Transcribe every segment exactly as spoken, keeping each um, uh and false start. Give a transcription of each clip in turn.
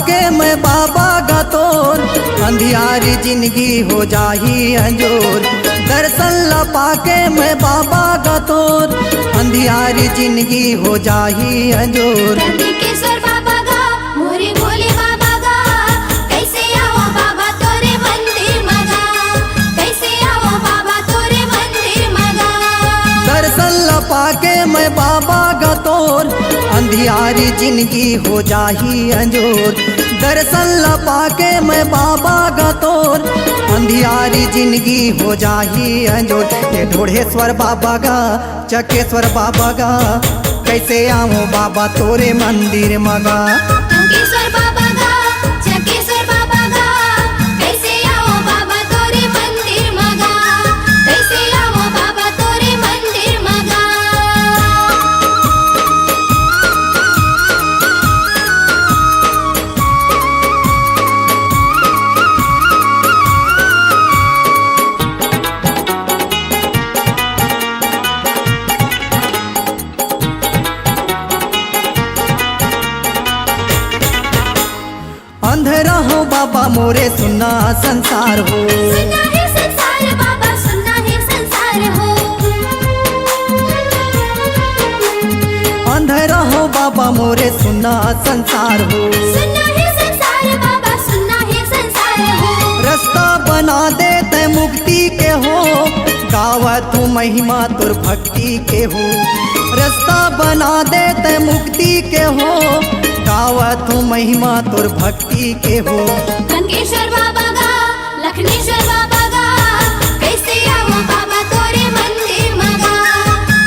के मैं बाबा गा तोर, अंधियारी जिंदगी हो जाही अंजोर। दर्शन ला पाके मैं बाबा गा तोर, अंधियारी जिंदगी हो जाही अंजोर। नंदिकेश्वर बाबा गा, मोरे भोले बाबा गा, कैसे आवा बाबा तोरे मंदिर मगा, कैसे आवा बाबा तोरे मंदिर मगा। दर्शन ला पाके मैं बाबा गा तोर, अंधियारी जिंदगी हो जाही अंजोर। दर्शन ला पाके मैं बाबा गा तोर, अंधियारी जिंदगी हो जाही अंजोर। ए ढोढ़ेश्वर बाबा गा, चकेश्वर बाबा गा, कैसे आऊं बाबा तोरे मंदिर मगा। टंकेश्वर बाबा गा, चकेश्वर बाबा गा, कैसे आऊं बाबा तोरे मंदिर मगा, कैसे आऊं बाबा तोरे मंदिर मगा। अंधेरा हो बाबा मोरे सुन्ना संसार हो। सुन्ना हे संसार बाबा, सुन्ना हे संसार हो। अंधेरा हो बाबा मोरे सुन्ना संसार हो। सुन्ना हे संसार बाबा, सुन्ना हे संसार हो। रास्ता बना दे तै मुक्ति के हो, गावत हूँ महिमा तोर भक्ति के हो। रास्ता बना दे तै मुक्ति के हो, गावत हूँ महिमा तोर भक्ति के हो। गंगेश्वर बाबा गा, लखनेश्वर बाबा गा, कैसे आवा बाबा तोरे मंदिर मगा,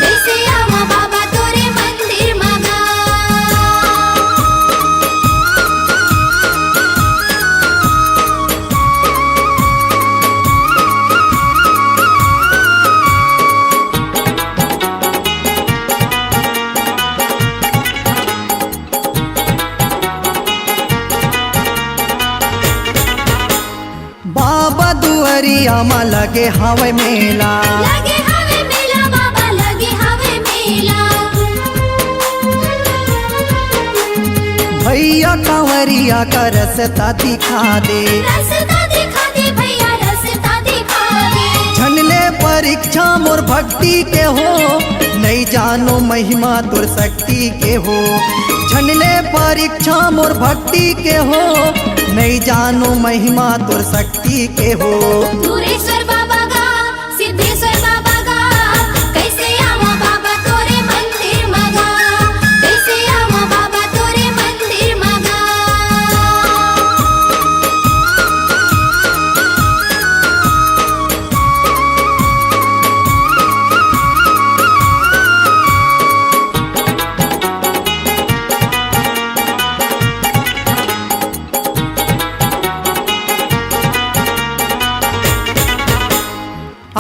कैसे आवा बाबा तोरे मंदिर मगा। बाबा दुआरिया मा लगे हावय मेला। लगे हावय मेला बाबा, लगे हावय मेला। भैया कांवरिया का रस्ता दिखा दे। रस्ता दिखा दे भैया, रस्ता दिखा दे। झन ले परीक्षा मोर भक्ति के हो, नइ जानो महिमा तोर शक्ति के हो। झन ले परीक्षा मोर भक्ति के हो, नइ जानो महिमा तोर शक्ति के हो। दूरेश्वर बाबा गा, सिद्धेश्वर बाबा गा, कैसे आवा बाबा तोरे मंदिर मगा, कैसे आवा बाबा तोरे मंदिर मगा।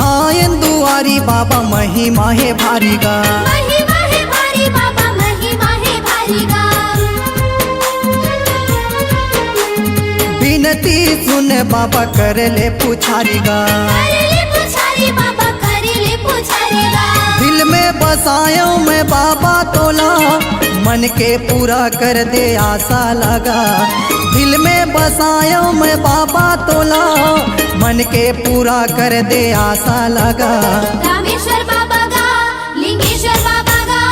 आयन दुआरी बाबा महिमा हे भारी गा। महिमा हे भारी बाबा, महिमा हे भारी गा। बिनती सुन बाबा कर ले पुछारी गा। कर ले पुछारी बाबा, कर ले पुछारी गा। दिल में बसायो मैं बाबा तोला, मन के पूरा कर दे आशा लगा। दिल में बसायो मैं बाबा तोला, मन के पूरा कर दे आशा लगा। रामेश्वर बाबा गा, लिंगेश्वर बाबा गा,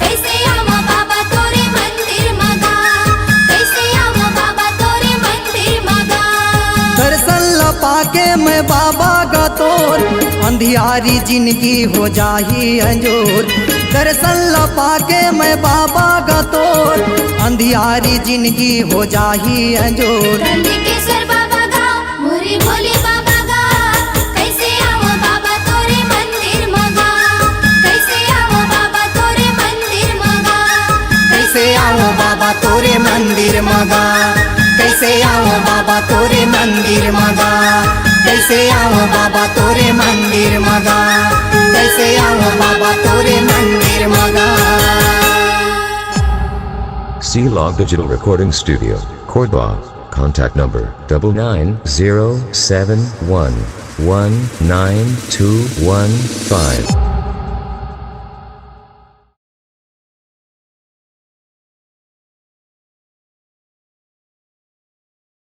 कैसे आवा बाबा तोरे मंदिर मगा, कैसे आवा बाबा तोरे मंदिर मगा। दर्शन ला पाके मैं बाबा गा तोर, अंधियारी जिंदगी हो जाही अंजोर। दर्शन ला पाके मैं बाबा गा तोर, अंधियारी जिंदगी हो जाही अंजोर। नंदिकेश्वर बाबा गा, मोरे भोले बाबा गा, कैसे आवा बाबा तोरे मंदिर मगा, कैसे आवा बाबा तोरे मंदिर मगा, कैसे आवा बाबा तोरे मंदिर मगा, कैसे आवा बाबा तोरे मंदिर मगा, कैसे आवा बाबा तोरे मंदिर मगा, कैसे आवा बाबा तोरे मंदिर मगा। C Log Digital Recording Studio, Kodwa. Contact number double nine zero seven one one nine two one five.